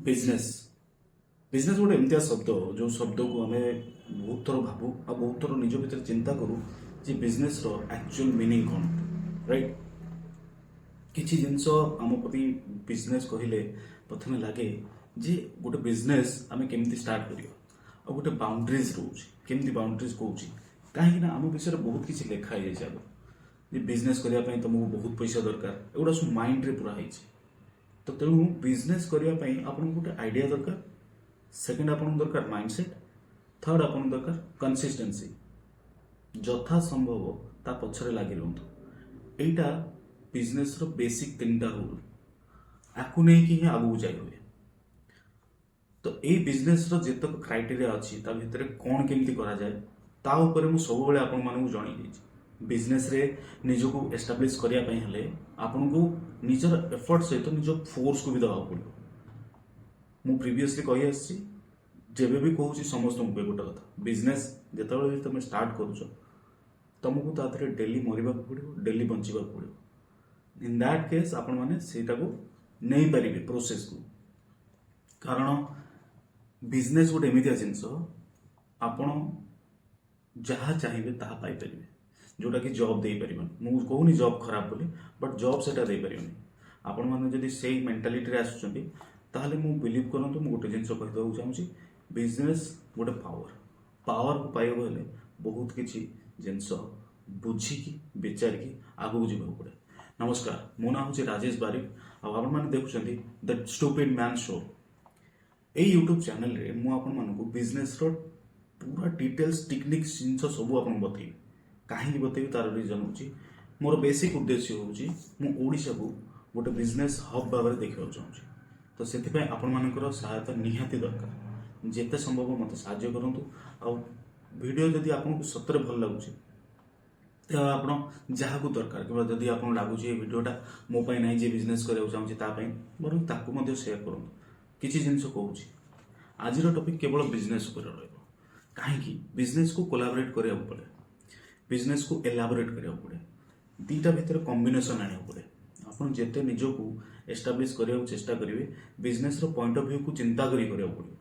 Business. Business ଗୋଟେ ଏମିତିଆ ଶବ୍ଦ, ଯେଉଁ ଶବ୍ଦକୁ ଆମେ ବହୁତ ଥର ଭାବୁ ଆଉ ବହୁତ ଥର ନିଜ ଭିତରେ ଚିନ୍ତା କରୁ ଯେ ବିଜନେସ୍ର ଆକ୍ଚୁଆଲ ମିନିଂ କ'ଣ, ରାଇଟ୍? କିଛି ଜିନିଷ ଆମ ପ୍ରତି ବିଜନେସ୍ କହିଲେ ପ୍ରଥମେ ଲାଗେ ଯେ ଗୋଟେ ବିଜନେସ୍ ଆମେ କେମିତି ଷ୍ଟାର୍ଟ କରିବା ଆଉ ଗୋଟେ ବାଉଣ୍ଡ୍ରିଜ୍ ରହୁଛି। କେମିତି ବାଉଣ୍ଡ୍ରିଜ୍ କହୁଛି, କାହିଁକି ନା ଆମ ବିଷୟରେ ବହୁତ କିଛି ଲେଖା ହେଇଯାଇଛି ଆଗରୁ ଯେ ବିଜନେସ୍ କରିବା ପାଇଁ ତମକୁ ବହୁତ ପଇସା ଦରକାର। ଏଗୁଡ଼ା ସବୁ ମାଇଣ୍ଡରେ ପୁରା ହେଇଛି। ତ ତେଣୁ ବିଜନେସ୍ କରିବା ପାଇଁ ଆପଣଙ୍କୁ ଗୋଟେ ଆଇଡ଼ିଆ ଦରକାର, ସେକେଣ୍ଡ ଆପଣଙ୍କୁ ଦରକାର ମାଇଣ୍ଡସେଟ୍, ଥାର୍ଡ ଆପଣଙ୍କୁ ଦରକାର କନସିଷ୍ଟେନ୍ସି। ଯଥା ସମ୍ଭବ ତା ପଛରେ ଲାଗି ରୁହନ୍ତୁ। ଏଇଟା ବିଜନେସ୍ର ବେସିକ୍ ତିନିଟା ରୁଲ୍। ଆକୁ ନେଇକି ହିଁ ଆଗକୁ ଯାଇ ହୁଏ। ତ ଏଇ ବିଜନେସ୍ର ଯେତକ କ୍ରାଇଟେରିଆ ଅଛି, ତା ଭିତରେ କ'ଣ କେମିତି କରାଯାଏ, ତା ଉପରେ ମୁଁ ସବୁବେଳେ ଆପଣମାନଙ୍କୁ ଜଣେଇ ଦେଇଛି। ବିଜନେସ୍ରେ ନିଜକୁ ଏଷ୍ଟାବ୍ଲିଶ କରିବା ପାଇଁ ହେଲେ ଆପଣଙ୍କୁ ନିଜର ଏଫର୍ଟ ସହିତ ନିଜ ଫୋର୍ସକୁ ବି ଦେବାକୁ ପଡ଼ିବ। ମୁଁ ପ୍ରିଭିୟସଲି କହି ଆସିଛି, ଯେବେ ବି କହୁଛି, ସମସ୍ତଙ୍କୁ କୁହେ ଗୋଟେ କଥା, ବିଜନେସ୍ ଯେତେବେଳେ ବି ତମେ ଷ୍ଟାର୍ଟ କରୁଛ, ତମକୁ ତା ଦେହରେ ଡେଲି ମରିବାକୁ ପଡ଼ିବ, ଡେଲି ବଞ୍ଚିବାକୁ ପଡ଼ିବ। ଇନ୍ that case ଆପଣମାନେ ସେଇଟାକୁ ନେଇପାରିବେ ପ୍ରୋସେସକୁ। କାରଣ ବିଜନେସ୍ ଗୋଟେ ଏମିତିଆ ଜିନିଷ, ଆପଣ ଯାହା ଚାହିଁବେ ତାହା ପାଇପାରିବେ, ଯୋଉଟାକି ଜବ୍ ଦେଇପାରିବନି। ମୁଁ କହୁନି ଜବ୍ ଖରାପ ବୋଲି, ବଟ୍ ଜବ୍ ସେଇଟା ଦେଇପାରିବନି। ଆପଣମାନେ ଯଦି ସେଇ ମେଣ୍ଟାଲିଟିରେ ଆସୁଛନ୍ତି, ତାହେଲେ ମୁଁ ବିଲିଭ୍ କରନ୍ତୁ, ମୁଁ ଗୋଟେ ଜିନିଷ କହିଦେବାକୁ ଚାହୁଁଛି, ବିଜନେସ୍ ଗୋଟେ ପାୱାର। ପାୱାରକୁ ପାଇବାକୁ ହେଲେ ବହୁତ କିଛି ଜିନିଷ ବୁଝିକି ବିଚାରିକି ଆଗକୁ ଯିବାକୁ ପଡ଼େ। ନମସ୍କାର, ମୋ ନାଁ ହେଉଛି ରାଜେଶ ବାରିକ ଆଉ ଆପଣମାନେ ଦେଖୁଛନ୍ତି ଦ ଷ୍ଟୁପିଡ୍ ମ୍ୟାନ୍ ଶୋ। ଏଇ ୟୁଟ୍ୟୁବ୍ ଚ୍ୟାନେଲରେ ମୁଁ ଆପଣମାନଙ୍କୁ ବିଜନେସ୍ର ପୁରା ଡିଟେଲ୍ସ, ଟେକ୍ନିକ୍ସ ଜିନିଷ ସବୁ ଆପଣଙ୍କୁ ବତେଇବି। କାହିଁକି ବତେଇବି, ତାର ରିଜନ୍ ହେଉଛି, ମୋର ବେସିକ୍ ଉଦ୍ଦେଶ୍ୟ ହେଉଛି ମୁଁ ଓଡ଼ିଶାକୁ ଗୋଟେ ବିଜନେସ୍ ହବ୍ ଭାବରେ ଦେଖିବାକୁ ଚାହୁଁଛି। ତ ସେଥିପାଇଁ ଆପଣମାନଙ୍କର ସହାୟତା ନିହାତି ଦରକାର। ଯେତେ ସମ୍ଭବ ମୋତେ ସାହାଯ୍ୟ କରନ୍ତୁ। ଆଉ ଭିଡ଼ିଓ ଯଦି ଆପଣଙ୍କୁ ସତରେ ଭଲ ଲାଗୁଛି, ତ ଆପଣ ଯାହାକୁ ଦରକାର କିମ୍ବା ଯଦି ଆପଣଙ୍କୁ ଲାଗୁଛି ଏ ଭିଡ଼ିଓଟା ମୋ ପାଇଁ ନାହିଁ, ଯିଏ ବିଜନେସ୍ କରିବାକୁ ଚାହୁଁଛି ତା ପାଇଁ, ବରଂ ତାକୁ ମଧ୍ୟ ସେୟାର କରନ୍ତୁ। କିଛି ଜିନିଷ କହୁଛି, ଆଜିର ଟପିକ୍ କେବଳ ବିଜନେସ୍ ଉପରେ ରହିବ। କାହିଁକି ବିଜନେସ୍କୁ କୋଲାବରେଟ୍ କରିବାକୁ ପଡ଼େ, ବିଜନେସ୍କୁ ଏଲାବୋରେଟ୍ କରିବାକୁ ପଡ଼େ, ଦୁଇଟା ଭିତରେ କମ୍ବିନେସନ୍ ଆଣିବାକୁ ପଡ଼େ। ଆପଣ ଯେତେ ନିଜକୁ ଏଷ୍ଟାବ୍ଲିଶ କରିବାକୁ ଚେଷ୍ଟା କରିବେ, ବିଜନେସ୍ର ପଏଣ୍ଟ ଅଫ୍ ଭ୍ୟୁକୁ ଚିନ୍ତା କରି କରିବାକୁ ପଡ଼ିବ।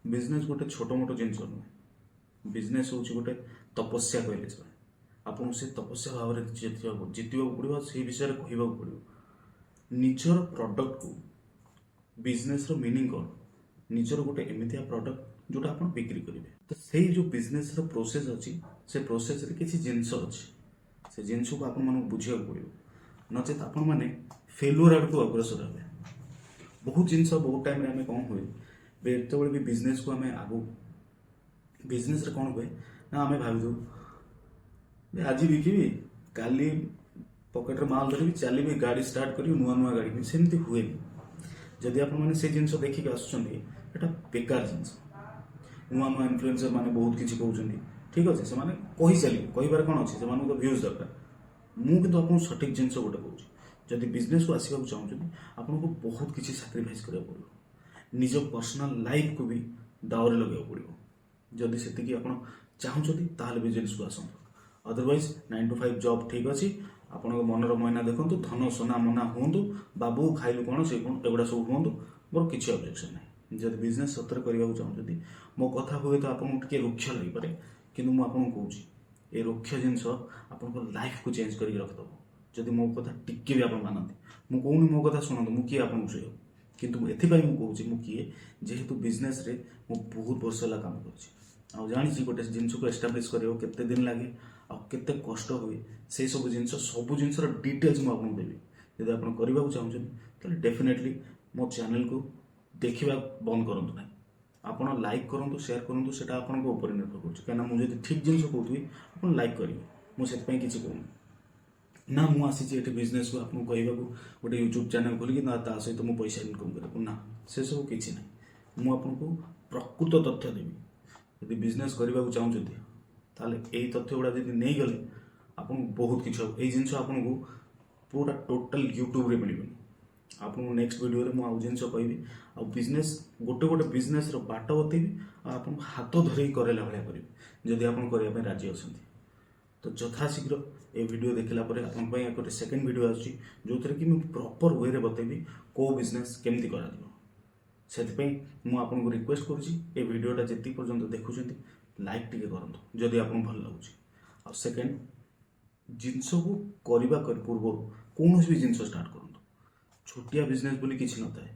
ବିଜନେସ୍ ଗୋଟେ ଛୋଟ ମୋଟ ଜିନିଷ ନୁହେଁ। ବିଜନେସ୍ ହେଉଛି ଗୋଟେ ତପସ୍ୟା କହିଲେ ଚଳେ। ଆପଣଙ୍କୁ ସେ ତପସ୍ୟା ଭାବରେ ଜିତିବାକୁ ଜିତିବାକୁ ପଡ଼ିବ ଆଉ ସେଇ ବିଷୟରେ କହିବାକୁ ପଡ଼ିବ ନିଜର ପ୍ରଡକ୍ଟକୁ। ବିଜନେସ୍ର ମିନିଂ କ'ଣ? ନିଜର ଗୋଟେ ଏମିତିଆ ପ୍ରଡକ୍ଟ ଯୋଉଟା ଆପଣ ବିକ୍ରି କରିବେ। ତ ସେଇ ଯୋଉ ବିଜନେସ୍ର ପ୍ରୋସେସ୍ ଅଛି, ସେ ପ୍ରୋସେସ୍ରେ କିଛି ଜିନିଷ ଅଛି। ସେ ଜିନିଷକୁ ଆପଣମାନଙ୍କୁ ବୁଝିବାକୁ ପଡ଼ିବ, ନଚେତ୍ ଆପଣମାନେ ଫେଲୁଅର ଆଡ଼କୁ ଅଗ୍ରସର ହେବେ। ବହୁତ ଜିନିଷ, ବହୁତ ଟାଇମ୍ରେ ଆମେ କ'ଣ ହୁଏ, ଯେତେବେଳେ ବି ବିଜନେସ୍କୁ ଆମେ ଆଗକୁ, ବିଜନେସ୍ରେ କ'ଣ ହୁଏ ନା, ଆମେ ଭାବିଦେଉ ଯେ ଆଜି ବିକିବି, କାଲି ପକେଟରେ ମାଲ ଧରିବି, ଚାଲିବି, ଗାଡ଼ି ଷ୍ଟାର୍ଟ କରିବି, ନୂଆ ନୂଆ ଗାଡ଼ି କିଣିବି। ସେମିତି ହୁଏନି। ଯଦି ଆପଣମାନେ ସେ ଜିନିଷ ଦେଖିକି ଆସୁଛନ୍ତି, ଏଇଟା ବେକାର ଜିନିଷ। ନୂଆ ନୂଆ ଇନଫ୍ଲୁଏନ୍ସର ମାନେ ବହୁତ କିଛି କହୁଛନ୍ତି। ଠିକ୍ ଅଛି, ସେମାନେ କହି ଚାଲିବେ, କହିବାରେ କ'ଣ ଅଛି? ସେମାନଙ୍କୁ ତ ଭ୍ୟୁଜ୍ ଦରକାର। ମୁଁ କିନ୍ତୁ ଆପଣଙ୍କୁ ସଠିକ୍ ଜିନିଷ ଗୋଟେ କହୁଛି। ଯଦି ବିଜନେସକୁ ଆସିବାକୁ ଚାହୁଁଛନ୍ତି, ଆପଣଙ୍କୁ ବହୁତ କିଛି ସାକ୍ରିଫାଇସ୍ କରିବାକୁ ପଡ଼ିବ। ନିଜ ପର୍ସନାଲ ଲାଇଫକୁ ବି ଦାଉରେ ଲଗାଇବାକୁ ପଡ଼ିବ। ଯଦି ସେତିକି ଆପଣ ଚାହୁଁଛନ୍ତି, ତାହେଲେ ବିଜନେସକୁ ଆସନ୍ତୁ। ଅଦରୱାଇଜ 9 to 5 job ଠିକ୍ ଅଛି। ଆପଣଙ୍କ ମନର ମଇନା ଦେଖନ୍ତୁ, ଧନ ସୁନା ମନା ହୁଅନ୍ତୁ, ବାବୁ ଖାଇଲୁ କ'ଣ ସେ କ'ଣ, ଏଗୁଡ଼ା ସବୁ ହୁଅନ୍ତୁ, ମୋର କିଛି ଅବଜେକ୍ସନ୍ ନାହିଁ। ଯଦି ବିଜନେସ୍ ସତରେ କରିବାକୁ ଚାହୁଁଛନ୍ତି, ମୋ କଥା ହୁଏତ ଆପଣଙ୍କୁ ଟିକେ ରୁକ୍ଷ ଲାଗିପାରେ, କିନ୍ତୁ ମୁଁ ଆପଣଙ୍କୁ କହୁଛି, ଏ ରୁକ୍ଷ ଜିନିଷ ଆପଣଙ୍କ ଲାଇଫକୁ ଚେଞ୍ଜ କରିକି ରଖିଦେବ, ଯଦି ମୋ କଥା ଟିକେ ବି ଆପଣ ମାନନ୍ତି। ମୁଁ କହୁନି ମୋ କଥା ଶୁଣନ୍ତୁ, ମୁଁ କିଏ ଆପଣଙ୍କୁ ଶୁଣିବାକୁ? କିନ୍ତୁ ଏଥିପାଇଁ ମୁଁ କହୁଛି ମୁଁ କିଏ, ଯେହେତୁ ବିଜନେସ୍ରେ ମୁଁ ବହୁତ ବର୍ଷ ହେଲା କାମ କରୁଛି ଆଉ ଜାଣିଛି ଗୋଟେ ଜିନିଷକୁ ଏଷ୍ଟାବ୍ଲିଶ କରିବାକୁ କେତେ ଦିନ ଲାଗେ ଆଉ କେତେ କଷ୍ଟ ହୁଏ। ସେଇ ସବୁ ଜିନିଷ, ସବୁ ଜିନିଷର ଡିଟେଲ୍ସ ମୁଁ ଆପଣଙ୍କୁ ଦେବି। ଯଦି ଆପଣ କରିବାକୁ ଚାହୁଁଛନ୍ତି, ତାହେଲେ ଡେଫିନେଟଲି ମୋ ଚ୍ୟାନେଲକୁ ଦେଖିବା ବନ୍ଦ କରନ୍ତୁ ନାହିଁ। ଆପଣ ଲାଇକ୍ କରନ୍ତୁ, ସେୟାର କରନ୍ତୁ, ସେଟା ଆପଣଙ୍କ ଉପରେ ନିର୍ଭର କରୁଛି। କାହିଁକିନା ମୁଁ ଯଦି ଠିକ୍ ଜିନିଷ କହୁଥିବି, ଆପଣ ଲାଇକ୍ କରିବେ। ମୁଁ ସେଥିପାଇଁ କିଛି କହୁନି ନା ମୁଁ ଆସିଛି ଏଠି ବିଜନେସକୁ ଆପଣଙ୍କୁ କହିବାକୁ ଗୋଟେ ୟୁଟ୍ୟୁବ୍ ଚ୍ୟାନେଲ୍ ଖୋଲିକି, ନା ତା ସହିତ ମୁଁ ପଇସା ଇନକମ୍ କରିବାକୁ, ନା ସେସବୁ କିଛି ନାହିଁ। ମୁଁ ଆପଣଙ୍କୁ ପ୍ରକୃତ ତଥ୍ୟ ଦେବି। ଯଦି ବିଜନେସ୍ କରିବାକୁ ଚାହୁଁଛନ୍ତି, ତାହେଲେ ଏଇ ତଥ୍ୟ ଗୁଡ଼ା ଯଦି ନେଇଗଲେ, ଆପଣଙ୍କୁ ବହୁତ କିଛି ହେବ। ଏଇ ଜିନିଷ ଆପଣଙ୍କୁ ପୁରା ଟୋଟାଲ ୟୁଟ୍ୟୁବରେ ମିଳିବନି। ଆପଣଙ୍କୁ ନେକ୍ସଟ ଭିଡ଼ିଓରେ ମୁଁ ଆଉ ଜିନିଷ କହିବି ଆଉ ବିଜନେସ୍ ଗୋଟେ ଗୋଟେ ବିଜନେସ୍ର ବାଟ ବତେଇବି ଆଉ ଆପଣଙ୍କୁ ହାତ ଧରିକି କରାଇଲା ଭଳିଆ କରିବି, ଯଦି ଆପଣ କରିବା ପାଇଁ ରାଜି ଅଛନ୍ତି। ତ ଯଥାଶୀଘ୍ର ଏ ଭିଡ଼ିଓ ଦେଖିଲା ପରେ ଆପଣଙ୍କ ପାଇଁ ଗୋଟେ ସେକେଣ୍ଡ ଭିଡ଼ିଓ ଆସୁଛି, ଯେଉଁଥିରେ କି ମୁଁ ପ୍ରପର ୱେରେ ବତେଇବି କେଉଁ ବିଜନେସ୍ କେମିତି କରାଯିବ। ସେଥିପାଇଁ ମୁଁ ଆପଣଙ୍କୁ ରିକ୍ୱେଷ୍ଟ କରୁଛି, ଏ ଭିଡ଼ିଓଟା ଯେତିକି ପର୍ଯ୍ୟନ୍ତ ଦେଖୁଛନ୍ତି, ଲାଇକ୍ ଟିକେ କରନ୍ତୁ ଯଦି ଆପଣଙ୍କୁ ଭଲ ଲାଗୁଛି। ଆଉ ସେକେଣ୍ଡ, ଜିନିଷକୁ କରିବା ପୂର୍ବରୁ କୌଣସି ବି ଜିନିଷ ଷ୍ଟାର୍ଟ କରନ୍ତୁ, ଛୋଟିଆ ବିଜନେସ୍ ବୋଲି କିଛି ନଥାଏ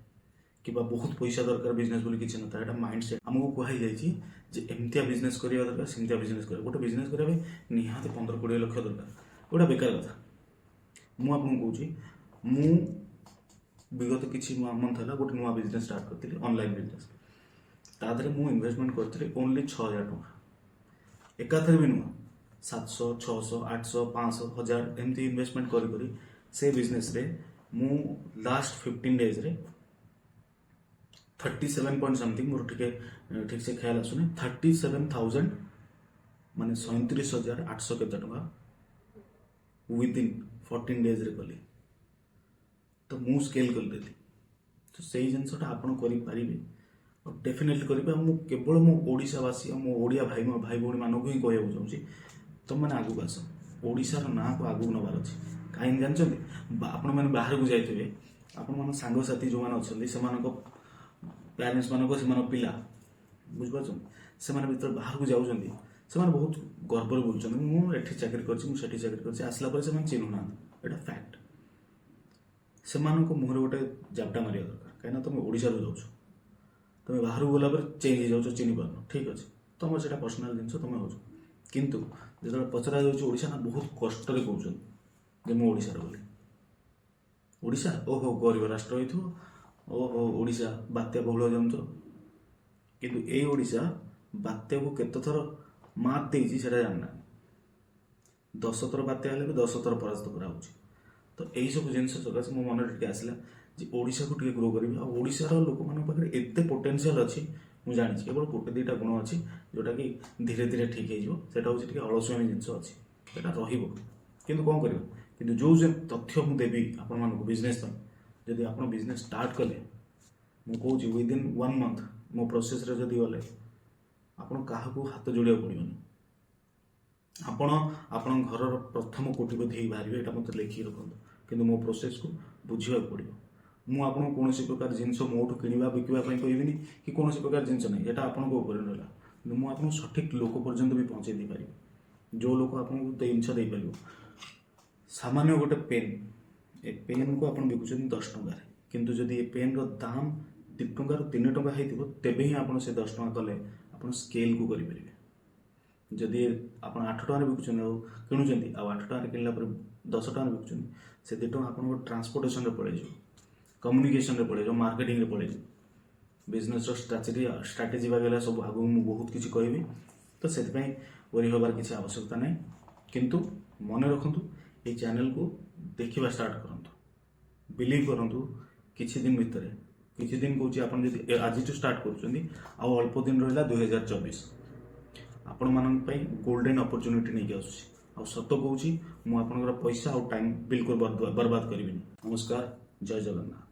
କିମ୍ବା ବହୁତ ପଇସା ଦରକାର ବିଜନେସ୍ ବୋଲି କିଛି ନଥାଏ। ଏଇଟା ମାଇଣ୍ଡ ସେଟ୍। ଆମକୁ କୁହାଯାଇଛି ଯେ ଏମିତିଆ ବିଜନେସ୍ କରିବା ଦରକାର, ସେମିତିଆ ବିଜନେସ୍ କରିବା। ଗୋଟେ ବିଜନେସ୍ କରିବା ପାଇଁ ନିହାତି 15-20 ଲକ୍ଷ ଦରକାର। ଏଗୁଡ଼ା ବେକାର କଥା। ମୁଁ ଆପଣଙ୍କୁ କହୁଛି, ମୁଁ ବିଗତ କିଛି ମନ୍ଥ ହେଲା ଗୋଟେ ନୂଆ ବିଜନେସ୍ ଷ୍ଟାର୍ଟ କରିଥିଲି, ଅନଲାଇନ୍ ବିଜନେସ୍। ତା ଦେହରେ ମୁଁ ଇନଭେଷ୍ଟମେଣ୍ଟ କରିଥିଲି ଓନ୍ଲି 6000 ଟଙ୍କା। ଏକାଥରେ ବି ନୁହଁ, 700, 600, 800, 500, 1000 ଏମିତି ଇନଭେଷ୍ଟମେଣ୍ଟ କରି କରି ସେ ବିଜନେସ୍ରେ ମୁଁ ଲାଷ୍ଟ 15 ଡେଜ୍ରେ 37 ପଏଣ୍ଟ ସମଥିଙ୍ଗ, ମୋର ଟିକେ ଠିକ୍ ସେ ଖ୍ୟାଲ ଆସୁନି, 37,000, ମାନେ 37,800 କେତେ ଟଙ୍କା ୱିଦିନ୍ 14 ଡେଜ୍ରେ କଲି। ତ ମୁଁ ସ୍କେଲ୍ କରିଦେଲି। ତ ସେଇ ଜିନିଷଟା ଆପଣ କରିପାରିବେ ଆଉ ଡେଫିନେଟଲି କରିବେ। ଆଉ ମୁଁ କେବଳ ମୋ ଓଡ଼ିଶାବାସୀ ଆଉ ମୋ ଓଡ଼ିଆ ଭାଇ ଭାଇ ଭଉଣୀମାନଙ୍କୁ ହିଁ କହିବାକୁ ଚାହୁଁଛି, ତୁମେମାନେ ଆଗକୁ ଆସ। ଓଡ଼ିଶାର ନାଁକୁ ଆଗକୁ ନେବାର ଅଛି। କାହିଁକି ଜାଣିଛନ୍ତି? ଆପଣମାନେ ବାହାରକୁ ଯାଇଥିବେ, ଆପଣମାନଙ୍କ ସାଙ୍ଗସାଥି ଯେଉଁମାନେ ଅଛନ୍ତି, ସେମାନଙ୍କ ପ୍ୟାରେଣ୍ଟସ୍ ମାନଙ୍କ, ସେମାନଙ୍କ ପିଲା, ବୁଝିପାରୁଛନ୍ତି, ସେମାନେ ଯେତେବେଳେ ବାହାରକୁ ଯାଉଛନ୍ତି, ସେମାନେ ବହୁତ ଗର୍ବରେ ବୁଲୁଛନ୍ତି, ମୁଁ ଏଠି ଚାକିରି କରିଛି, ମୁଁ ସେଠି ଚାକିରି କରିଛି। ଆସିଲା ପରେ ସେମାନେ ଚିହ୍ନୁନାହାନ୍ତି। ଏଇଟା ଫ୍ୟାକ୍ଟ। ସେମାନଙ୍କ ମୁହଁରେ ଗୋଟେ ଜାବଡ଼ା ମାରିବା ଦରକାର। କାହିଁକିନା ତମେ ଓଡ଼ିଶାରୁ ଯାଉଛ, ତମେ ବାହାରକୁ ଗଲା ପରେ ଚେଞ୍ଜ ହେଇଯାଉଛ, ଚିହ୍ନି ପାରୁନ। ଠିକ୍ ଅଛି, ତମର ସେଇଟା ପର୍ସନାଲ ଜିନିଷ, ତମେ ହଉଛ। କିନ୍ତୁ ଯେତେବେଳେ ପଚରା ଯାଉଛି ଓଡ଼ିଶା ନା, ବହୁତ କଷ୍ଟରେ କହୁଛନ୍ତି ଯେ ମୁଁ ଓଡ଼ିଶାର ବୋଲି। ଓଡ଼ିଶା, ଓହୋ, ଗରିବ ରାଷ୍ଟ୍ର ହେଇଥିବ, ଓହୋ, ଓଡ଼ିଶା ବାତ୍ୟା ବହୁଳ ଜାଣିଛ। କିନ୍ତୁ ଏଇ ଓଡ଼ିଶା ବାତ୍ୟାକୁ କେତେ ଥର ମାତ୍ ଦେଇଛି, ସେଇଟା ଜାଣିନାହାନ୍ତି। 10 ଥର ବାତ୍ୟା ହେଲେ ବି 10 ଥର ପରାସ୍ତ କରାହେଉଛି। ତ ଏଇସବୁ ଜିନିଷ ସକାଶେ ମୋ ମନରେ ଟିକେ ଆସିଲା ଯେ ଓଡ଼ିଶାକୁ ଟିକେ ଗ୍ରୋ କରିବି। ଆଉ ଓଡ଼ିଶାର ଲୋକମାନଙ୍କ ପାଖରେ ଏତେ ପୋଟେନ୍ସିଆଲ ଅଛି, ମୁଁ ଜାଣିଛି। କେବଳ ଗୋଟେ ଦୁଇଟା ଗୁଣ ଅଛି ଯେଉଁଟାକି ଧୀରେ ଧୀରେ ଠିକ୍ ହେଇଯିବ। ସେଇଟା ହେଉଛି ଟିକେ ଅଳସୁଆମି ଜିନିଷ ଅଛି, ସେଇଟା ରହିବ। କିନ୍ତୁ କ'ଣ କରିବ? କିନ୍ତୁ ଯେଉଁ ଯେଉଁ ତଥ୍ୟ ମୁଁ ଦେବି ଆପଣମାନଙ୍କୁ ବିଜନେସ୍ ପାଇଁ, ଯଦି ଆପଣ ବିଜନେସ୍ ଷ୍ଟାର୍ଟ କଲେ, ମୁଁ କହୁଛି, ୱିଦିନ୍ ୱାନ୍ ମନ୍ଥ ମୋ ପ୍ରୋସେସ୍ରେ ଯଦି ଗଲେ, ଆପଣ କାହାକୁ ହାତ ଯୋଡ଼ିବାକୁ ପଡ଼ିବନି। ଆପଣ ଆପଣଙ୍କ ଘରର ପ୍ରଥମ କୋଟିପତି ହେଇ ବାହାରିବେ। ଏଇଟା ମୋତେ ଲେଖିକି ରଖନ୍ତୁ। କିନ୍ତୁ ମୋ ପ୍ରୋସେସ୍କୁ ବୁଝିବାକୁ ପଡ଼ିବ। ମୁଁ ଆପଣଙ୍କୁ କୌଣସି ପ୍ରକାର ଜିନିଷ ମୋଠୁ କିଣିବା ବିକିବା ପାଇଁ କହିବିନି କି କୌଣସି ପ୍ରକାର ଜିନିଷ ନାହିଁ, ଏଇଟା ଆପଣଙ୍କ ଉପରେ ରହିଲା। କିନ୍ତୁ ମୁଁ ଆପଣଙ୍କୁ ସଠିକ୍ ଲୋକ ପର୍ଯ୍ୟନ୍ତ ବି ପହଞ୍ଚେଇ ଦେଇପାରିବି, ଯେଉଁ ଲୋକ ଆପଣଙ୍କୁ ଜିନିଷ ଦେଇପାରିବ। ସାମାନ୍ୟ ଗୋଟେ ପେନ୍, ଏ ପେନ୍କୁ ଆପଣ ବିକୁଛନ୍ତି 10 ଟଙ୍କାରେ। କିନ୍ତୁ ଯଦି ଏ ପେନ୍ର ଦାମ 2 ଟଙ୍କାରୁ 3 ଟଙ୍କା ହେଇଥିବ, ତେବେ ହିଁ ଆପଣ ସେ 10 ଟଙ୍କା କଲେ ଆପଣ ସ୍କେଲ୍କୁ କରିପାରିବେ। ଯଦି ଆପଣ 8 ଟଙ୍କାରେ ବିକୁଛନ୍ତି ଆଉ କିଣୁଛନ୍ତି, ଆଉ 8 ଟଙ୍କାରେ କିଣିଲା ପରେ 10 ଟଙ୍କାରେ ବିକୁଛନ୍ତି, ସେ 2 ଟଙ୍କା ଆପଣଙ୍କ ଟ୍ରାନ୍ସପୋର୍ଟେସନରେ ପଳେଇଯିବ, କମ୍ୟୁନିକେସନରେ ପଳେଇଯିବ, ମାର୍କେଟିଂରେ ପଳେଇଯିବ। ବିଜନେସର ଷ୍ଟ୍ରାଟେଜି ଷ୍ଟ୍ରାଟେଜି ବାଗେରା ସବୁ ଆଗକୁ ମୁଁ ବହୁତ କିଛି କହିବି। ତ ସେଥିପାଇଁ ୱରି ହେବାର କିଛି ଆବଶ୍ୟକତା ନାହିଁ। କିନ୍ତୁ ମନେ ରଖନ୍ତୁ, ଏଇ ଚ୍ୟାନେଲକୁ ଦେଖିବା ଷ୍ଟାର୍ଟ କରନ୍ତୁ। ବିଲିଭ୍ କରନ୍ତୁ, କିଛି ଦିନ ଭିତରେ, କିଛି ଦିନ କହୁଛି, ଆପଣ ଯଦି ଆଜିଠୁ ଷ୍ଟାର୍ଟ କରୁଛନ୍ତି, ଆଉ ଅଳ୍ପ ଦିନ ରହିଲା 2024, ଆପଣମାନଙ୍କ ପାଇଁ ଗୋଲ୍ଡେନ୍ ଅପରଚ୍ୟୁନିଟି ନେଇକି ଆସୁଛି। ଆଉ ସତ କହୁଛି, ମୁଁ ଆପଣଙ୍କର ପଇସା ଆଉ ଟାଇମ୍ ବିଲକୁଲ ବର୍ବାଦ କରିବିନି। ନମସ୍କାର, ଜୟ ଜଗନ୍ନାଥ।